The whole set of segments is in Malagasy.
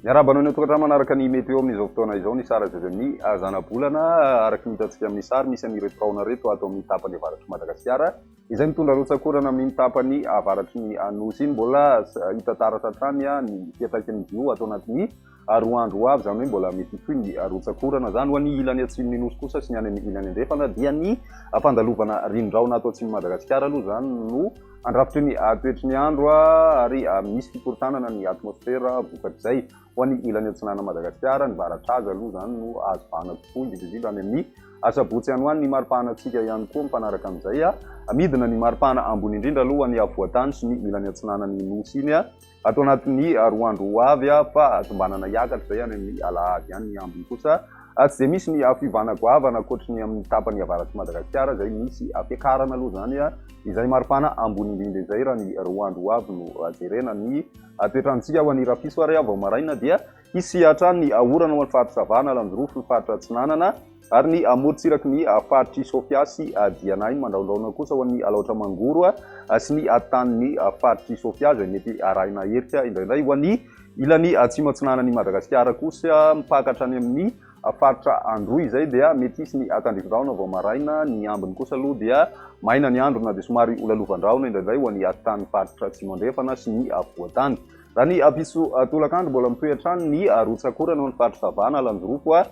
Miarahaba anao any an-tokantrano manaraka ny météo amin'izao fotoana izao ny sary azo avy amin'ny zanabolana araka ny hitantsika amin'ny sary misy an'ireto rahona ireto ato amin'ny tapany avaratr'i Madagasikara izay mitondra rotsak'orana amin'iny tapany avaratry ny Nosy iny. Mbola hita taratra hatrany ny fiantraikan'izy io ato anatin'ny 2 andro ho avy, izany hoe mbola mety hitohy ny rotsak'orana izany. Ho an'ny ilany atsimon'ny Nosy kosa sy ny any amin'ny ilany andrefana dia ny fandalovana rindraona ato atsimon'i Madagasikara aloha izany no Handrafitry ny toetry ny andro ary misy fikorontanana ny atmosfera vokatr'izay. Ho an'ny ilany atsinanan'i Madagasikara, ny varatraza aloha izany no azo vahana kokoa, indrindra indrindra any amin'ny asabotsy any ho any. Ny mari-pahanantsika ihany koa mifanaraka amin'izay. Midina ny mari-pahana ambony indrindra aloha ho an'ny afovoan-tany sy ny ilany atsinanan'ny Nosy iny. Ato anatin'ny 2 andro ho avy fa tombanana hiakatra izay any amin'ny alahady any. Ny ambiny kosa tsy dia misy ny fiovana goavana ankoatry ny amin'ny tapany avaratr'i Madagasikara izay misy fiakarana aloha izany izay maripana ambony indrindra izay raha ny 2 andro ho avy no jerena. Ny toetr'androntsika ho an'i Rafiso ary vao maraina dia hisy hatrany ny orana ho an'ny faritra Sava, Analanjirofo, ny faritra Atsinanana ary ny amorontsiraky ny faritr'i Sofia sy Diana iny. Mandrahondrahona kosa ho an'ny Alaotra Mangoro sy ny tanin'ny faritr'i Sofia izay mety arahina herika indraindray. Ho an'ny ilany atsimo atsinanan'i Madagasikara kosa mipaka hatrany amin'ny faritra Androy izay dia mety hisy ny tandrifin-drahona vao maraina. Ny ambiny kosa aloha dia maina ny andro na dia somary holalovan-drahona indraindray ho an'ny tanin'ny faritra Atsimo Andrefana sy ny afovoan-tany. Raha ny ampitso tolakandro, mbola mitohy hatrany ny rotsak'orana ao amin'ny faritra Sava, Analanjirofo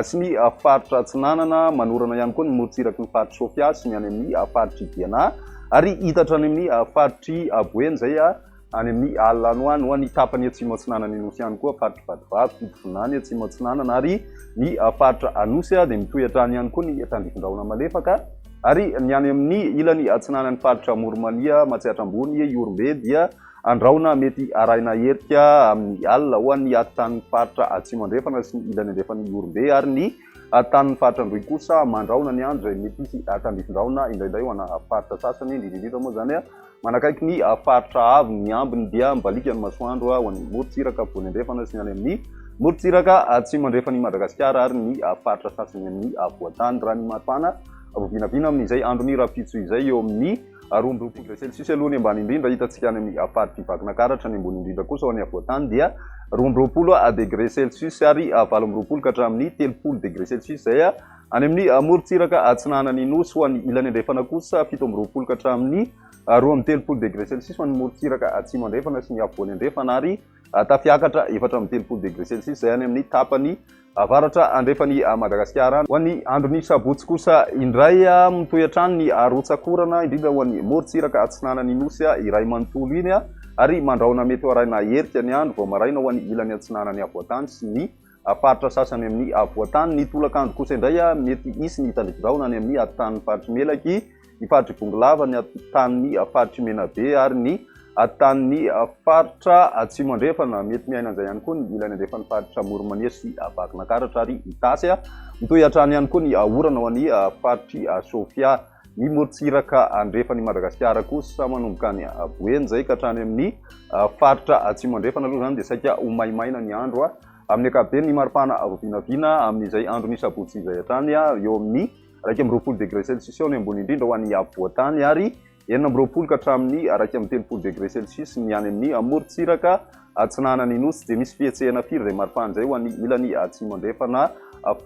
sy ny faritra Atsinanana. Manorana ihany koa ny morontsiraky ny faritr'i Sofia sy ny any amin'ny faritr'i Diana ary hita hatrany amin'ny faritr'i Boeny izay any amin'ny alina any ho any. Ho an'ny tapany atsimo atsinanan'ny Nosy ihany koa, faritr'i Vatovavy, Fitovinany, Atsimo Atsinanana ary ny faritra Anosy dia mitohy hatrany ihany koa ny tandrifin-drahona malefaka. Ary ny any amin'ny ilany atsinanan'ny faritra Amoron'i-Mania, Matsiatra Ambony, Ihorombe dia Andrahona mety arahina herika amin'ny alina ho an'ny atitan'ny faritra Atsimo Andrefana sy ny ilany andrefan'i Ihorombe ary ny atitan'ny faritra Androy kosa mandrahona ny andro izay mety hisy tandrifin-drahona indraindray ho ana faritra sasany, indrindra indrindra moa izany manakaiky ny faritra avo. Ny ambiny dia mibaliaka ny masoandro ho an'ny morontsiraka afovoany andrefana sy ny any amin'ny morontsiraka atsimo andrefan'i Madagasikara ary ny faritra sasany amin'ny afovoan-tany. Raha ny maripana vao vinavina amin'izay andron'ny rahampitso izay eo amin'ny 22 degré celsius aloha ny ambany indrindra hitantsika any amin'ny faritr'i Vakinankaratra, ny ambony indrindra kosa ho an'ny afovoan-tany dia 22 degré celsius ary 28 ka hatramin'ny 30 degré celsius izay any amin'ny morontsiraka atsinanan'ny Nosy. Ho an'ny ilany andrefana kosa 27 ka hatramin'ny 32 degré celsius ho an'ny morontsiraka atsimo andrefana sy ny afovoany andrefana ary tafiakatra 34 degré celsius izay any amin'ny tapany avaratra andrefan'i Madagasikara. Ho an'ny andron'ny sabotsy kosa indray, mitohy hatrany ny rotsak'orana, indrindra ho an'ny morontsiraka atsinanan'ny Nosy iray manontolo iny, ary mandrahona mety ho arahina herika ny andro vao maraina ho an'ny ilany atsinanan'ny afovoan-tany sy ny faritra sasany amin'ny afovoan-tany. Ny tolakandro kosa indray, mety hisy ny tandrifindrahona any amin'ny atitan'ny faritr'i Melaky, ny faritr'i Bongolava, ny atitan'ny faritr'i Menabe ary ny atitan'ny faritra Atsimo Andrefana. Mety miaina an'izay ihany koa ny ilany andrefan'ny faritra Amoron'i Mania sy Vakinankaratra ary Itasy. Mitohy hatrany ihany koa ny orana ho an'ny faritr'i Sofia. Ny morontsiraka andrefan'i Madagasikara kosa manomboka any Boeny izay ka hatrany amin'ny faritra Atsimo Andrefana aloha izany dia saika ho maimaina ny andro. Amin'ny ankapobeny ny maripana vinavina amin'izay andron'ny sabotsy izay hatrany eo amin'ny 21 degré celsius eo ny ambony indrindra ho an'ny afovoan-tany ary 26 ka hatramin'ny 31 degré celsius ny any amin'ny morontsiraka atsinanan'ny Nosy. Dia misy fihetsehana firy izay maripana izay ho an'ny ilany atsimo andrefana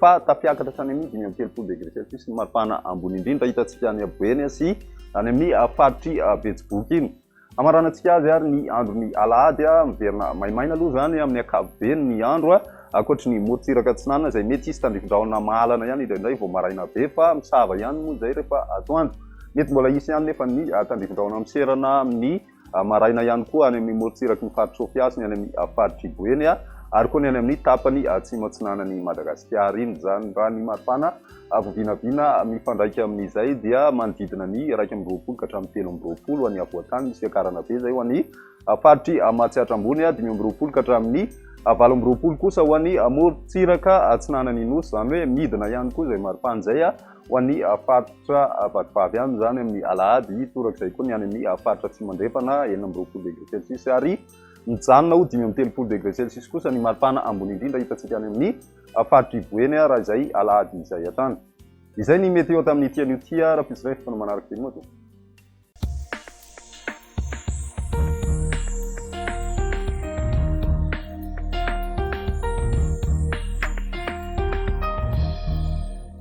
fa tafiakatra hatrany amin'ny 35 degré celsius ny maripana ambony indrindra hitantsika any Boeny sy any amin'ny faritr'i Betsiboka iny. Hamaranantsika azy ary ny andron'ny alahady, miverina maimaina aloha izany amin'ny ankapobeny ny andro, ankoatry ny morontsiraka atsinanana izay mety hisy tandrifin-drahona mahalana ihany indraindray vao maraina be fa misava ihany moa izay rehefa atoandro. Mety mbola hisy ihany nefa ny tandrifin-drahona miserana amin'ny maraina ihany koa any amin'ny morontsiraky ny faritr'i Sofia sy ny any amin'ny faritr'i Boeny ary koa ny any amin'ny tapany atsimo atsinanan'i Madagasikara iny izany. Raha ny maripana Avo vinavina mifandraika amin'izay dia manodidina ny 21 ka hatramin'ny 23 ho an'ny afovoan-tany, misy fiakarana be izay ho an'ny faritr'i Matsiatra Ambony, 25 ka hatramin'ny 28 kosa ho an'ny morontsiraka atsinanan'ny Nosy, izany hoe midina ihany koa izay maripana izay ho an'ny faritra Vatovavy any izany amin'ny alahady, torak'izay koa ny any amin'ny faritra Atsimo Andrefana, 26 degré celsius ary mijanona ho 35 degré celsius kosa ny maripana ambony indrindra hitantsika any amin'ny Faritr'i Boeny raha izay alahady izay hatrany. Izay ny météo tamin'ity anio ity raha fitsy indray fotoana manaraka veloma tompoko.